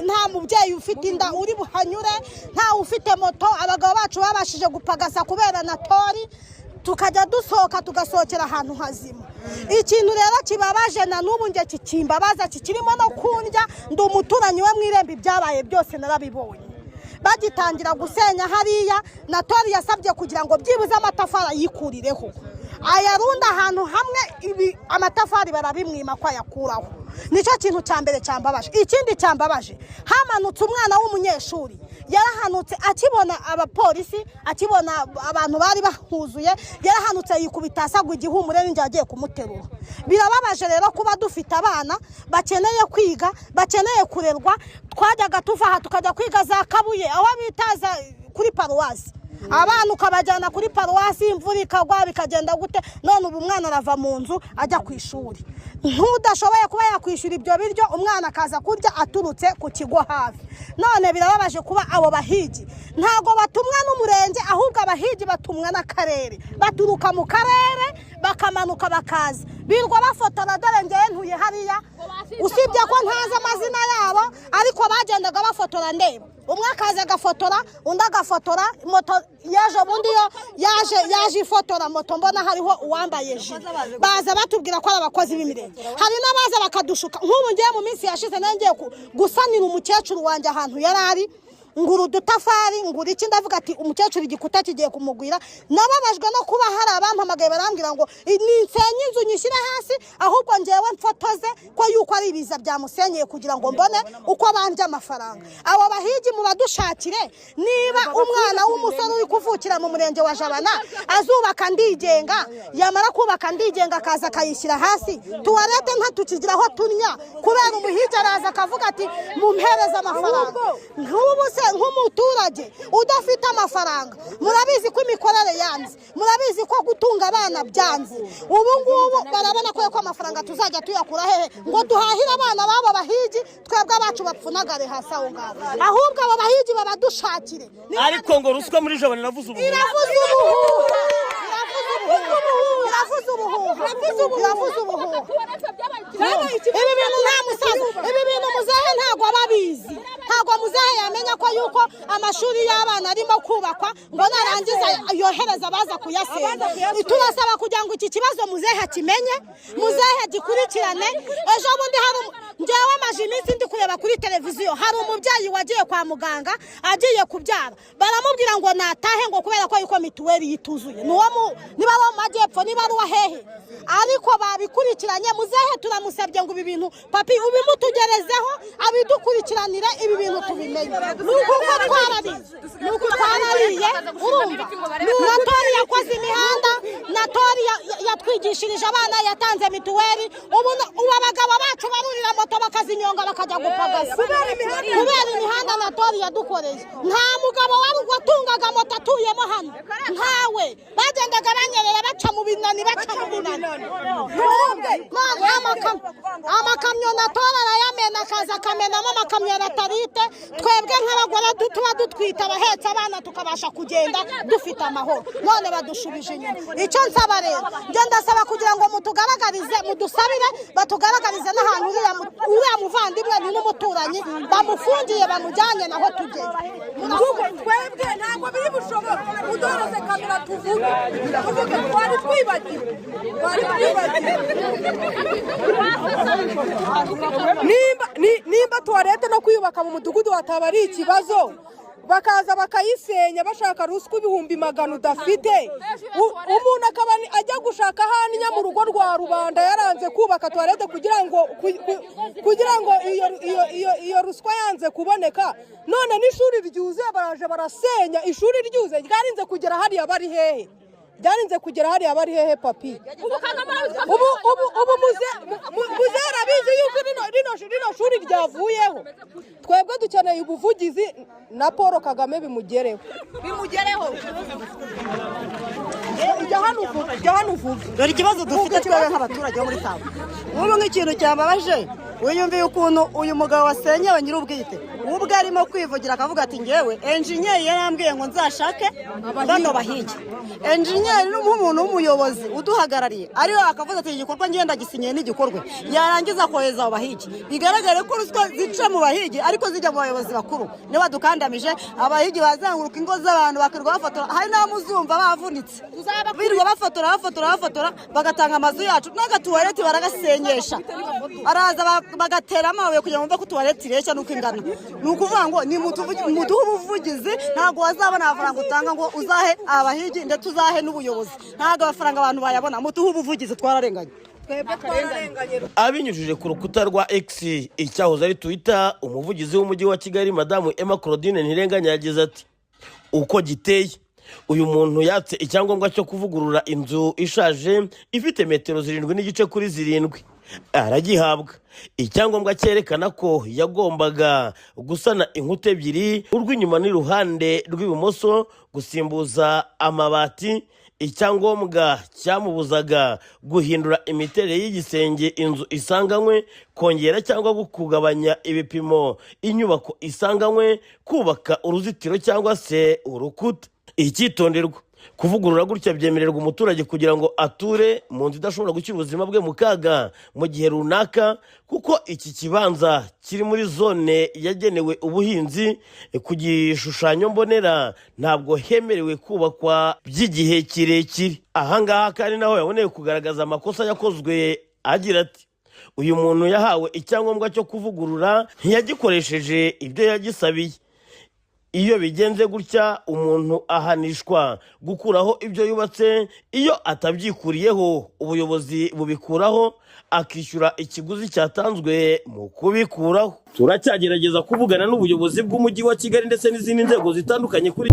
Nta mubyeyi ufite inda uri buhanyure, nta ufite moto. Abagabo bacu babashije gupagasa kubera natori, tukajya dusohoka, tugasohokera ahantu hazima. Ikintu rero kibabaje, na n'ubu njye kikimbabaza, kikirimo no kundya, ndi umuturanyi we mu irembo, ibyabaye byose narabibonye. Bagitangira gusenya hariya, natori yasabye kugira ngo byibuze amatafari ayikurireho, ayarunda ahantu hamwe. Ibi amatafari barabimwima ko ayakuraho. Nicyo kintu cya mbere cyambabaje. Ikindi cyambabaje, hamanutse umwana w'umunyeshuri, yarahanutse akibona abapolisi, akibona abantu bari bahuzuye, yarahanutse yikubita asagwa igihumure, n'injye agiye kumuterura. Birababaje rero kuba dufite abana bakeneye kwiga, bakeneye kurerwa. Twajyaga tuva aha tukajya kwiga za Kabuye, aho bitaza kuri paruwasi, abana ukabajyana kuri paruwasi, imvura ikagwa bikagenda gute. None ubu umwana arava mu nzu ajya ku ishuri, nk'udashoboye kuba yakwishyura ibyo biryo, umwana akaza kurya aturutse ku kigo hafi. None birababaje kuba abo bahigi ntabwo batumwa n'umurenge, ahubwo abahigi batumwa n'akarere, baturuka mu karere bakamanuka bakaza birwa bafotora. Dore ngewe ntuye hariya, usibye ko ntazi amazina yabo, ariko bagendaga bafotora ndeba, umwe akaza agafotora, undi agafotora. Moto y'ejo bundi yo yaje ifotora moto, mbona hariho uwambaye jire. Baza batubwira ko ari abakozi b'imirenge. Hari n'abaza bakadushuka. Nk'ubu ngiye mu minsi yashize ngiye gusanira umukecuru wanjye ahantu yari ari, ngura udutafari, ngura iki, ndavuga ati umukecuru igikuta kigiye kumugwira. Nababajwe no kuba hari abampamagaye barambwira ngo ninsenye inzu nyishyire hasi, ahubwo ngewe mfotoze ko yuko ari ibiza byamusenyeye, kugira ngo mbone uko bandya amafaranga. Abo bahigi mubadushakire. Niba umwana w'umusore uri kuvukira mu murenge wa Jabana azubaka Ndigenga, yamara kubaka Ndigenga akaza akayishyira hasi, tuwarete ntatukigira aho tunya kubera umuhigi araza akavuga ati mumpereze amafaranga. Nk'ubu se nk'umuturage udafite amafaranga, murabizi ko imikorere yanze, murabizi ko gutunga abana byanze. Ubu ngubu barabona ko amafaranga tuzajya tuyakura hehe ngo duhahire abana b'abo bahigi, twebwe abacu bapfunagare hasi aho ngaho? Ahubwo abo bahigi babadushakire. Ariko ngo ruswa muri Jabana iravuza ubuhuha. Iravuza ubuhuha, iravuza ubuhuha, iravuza ubuhuha, iravuza ubuhuha. Ibi bintu nta musaza, ibi bintu muzehe ntabwo aba abizi. Ntabwo muzehe yamenya ko yuko amashuri y'abana arimo kubakwa, ngo narangiza yohereza abaza kuyasenya. Turasaba kugira ngo iki kibazo muzehe akimenye, muzehe agikurikirane. Ejo bundi hari njyewe maje iminsi ndi kureba kuri televiziyo, hari umubyeyi wagiye kwa muganga agiye kubyara, baramubwira ngo natahe, ngo kubera ko yuko mituweli yituzuye. Ni uwo niba ari uwo mu majyepfo, niba ari uwa hehe, ariko babikurikiranye. Muzehe turamusabye ngo ibi bintu papi ubimutugerezeho, abidukurikiranire, ibi bintu tubimenye, kuko twarariye, nuko twarariye. Urumva, natori yakoze imihanda, natori yatwigishirije abana, yatanze mituweli. Ubu abagabo bacu barurira moto bakazinyonga bakajya gupagasa kubera imihanda natori yadukoreye. Nta mugabo wari watungaga moto atuyemo hano, ntawe. Bagendaga banyerera baca mu binani, baca mu binani. None amakamyo natora arayamena, akaza akamenamo amakamyo ya ratarite. Twebwe nk'abagore tuba dutwite, abahetse abana, tukabasha kugenda dufite amahoro, none badushubije inyuma. Icyo nsaba rero, njye ndasaba kugira ngo mutugaragarize, mudusabire batugaragarize n'ahantu uriya muvandimwe, ni n'umuturanyi, bamufungiye, bamujyanye naho tugeze. Twebwe ntabwo biri bushoboke. Udoreze kamera tuvuge, tuvuge. Twari twibagiwe, twari twibagiwe. Nimba tuwarete no kwiyubaka mu mudugudu wataba ari ikibazo, bakaza bakayisenya bashaka ruswa 100,000 udafite, umuntu akaba ajya gushaka aho mu rugo rwa rubanda yaranze kubaka tuwarete kugira ngo iyo ruswa yanze kuboneka. None n'ishuri ryuzuye baraje barasenya. Ishuri ryuzuye ryarinze kugera hariya bari hehe? Byarinze kugera hariya bari hehe, papi? Ubu muze arabizi yuko rino shuri ryavuyeho. Twebwe dukeneye ubuvugizi na Paul Kagame bimugereho. Bimugereho. Ujya hano uvuge, ujya hano uvuge. Dore ikibazo dufite twebwe nk'abaturage bo muri Sabo. Nk'ubu nk'ikintu cyambabaje, wiyumviye ukuntu uyu mugabo wasenyewe nyir'ubwite Ubwo arimo kwivugira akavuga ati: "Ngewe engineer yarambwiye ngo nzashake bano bahigi." Engineer ni nk'umuntu w'umuyobozi uduhagarariye, ariwe akavuga ati: "Igikorwa ngenda gisinyiye n'igikorwe." Yarangiza akohereza abo bahigi. Bigaragare ko ruswa zica mu bahigi ariko zijya mu bayobozi bakuru, nibo badukandamije. Abahigi bazenguruka ingo z'abantu, bakirirwa bafotora. Hari n'abamuzumva bavunitse, birirwa bafotora, bafotora, bafotora, bagatanga amazu yacu n'agatuwareti baragasenyesha. Baraza bagatera amabuye kugira ngo bumve ko tuwareti ireshya n'uko ingana. Ni ukuvuga ngo ni muduhe ubuvugizi. Ntabwo wazabona amafaranga utanga ngo uzahe abahigi, ndetse uzahe n'ubuyobozi. Ntabwo amafaranga abantu bayabona. Muduhe ubuvugizi, twararenganye. Twebwe twararenganye. Abinyujije ku rukuta rwa X, icyahoze ari Twitter, umuvugizi w'Umujyi wa Kigali, Madamu Emma Claudine Ntirenganya, yagize ati: "Uko giteye, uyu muntu yatse icyangombwa cyo kuvugurura inzu ishaje ifite metero 7.5 kuri 7, aragihabwa. Icyangombwa cyerekana ko yagombaga gusana inkuta ebyiri, urw'inyuma n'iruhande rw'ibumoso, gusimbuza amabati. Icyangombwa cyamubuzaga guhindura imiterere y'igisenge inzu isanganywe, kongera cyangwa kugabanya ibipimo inyubako isanganywe, kubaka uruzitiro cyangwa se urukuta. Icyitonderwa: kuvugurura gutya byemererwa umuturage kugira ngo ature mu nzu idashobora gushyira ubuzima bwe mu kaga mu gihe runaka. Kuko iki kibanza kiri muri zone yagenewe ubuhinzi ku gishushanyo mbonera, ntabwo hemerewe kubakwa by'igihe kirekire." Ahangaha kandi naho yaboneye kugaragaza amakosa yakozwe, agira ati: "Uyu muntu yahawe icyangombwa cyo kuvugurura, ntiyagikoresheje ibyo yagisabiye. Iyo bigenze gutya, umuntu ahanishwa gukuraho ibyo yubatse. Iyo atabyikuriyeho, ubuyobozi bubikuraho, akishyura ikiguzi cyatanzwe mu kubikuraho." Turacyagerageza kuvugana n'ubuyobozi bw'Umujyi wa Kigali ndetse n'izindi nzego zitandukanye kuri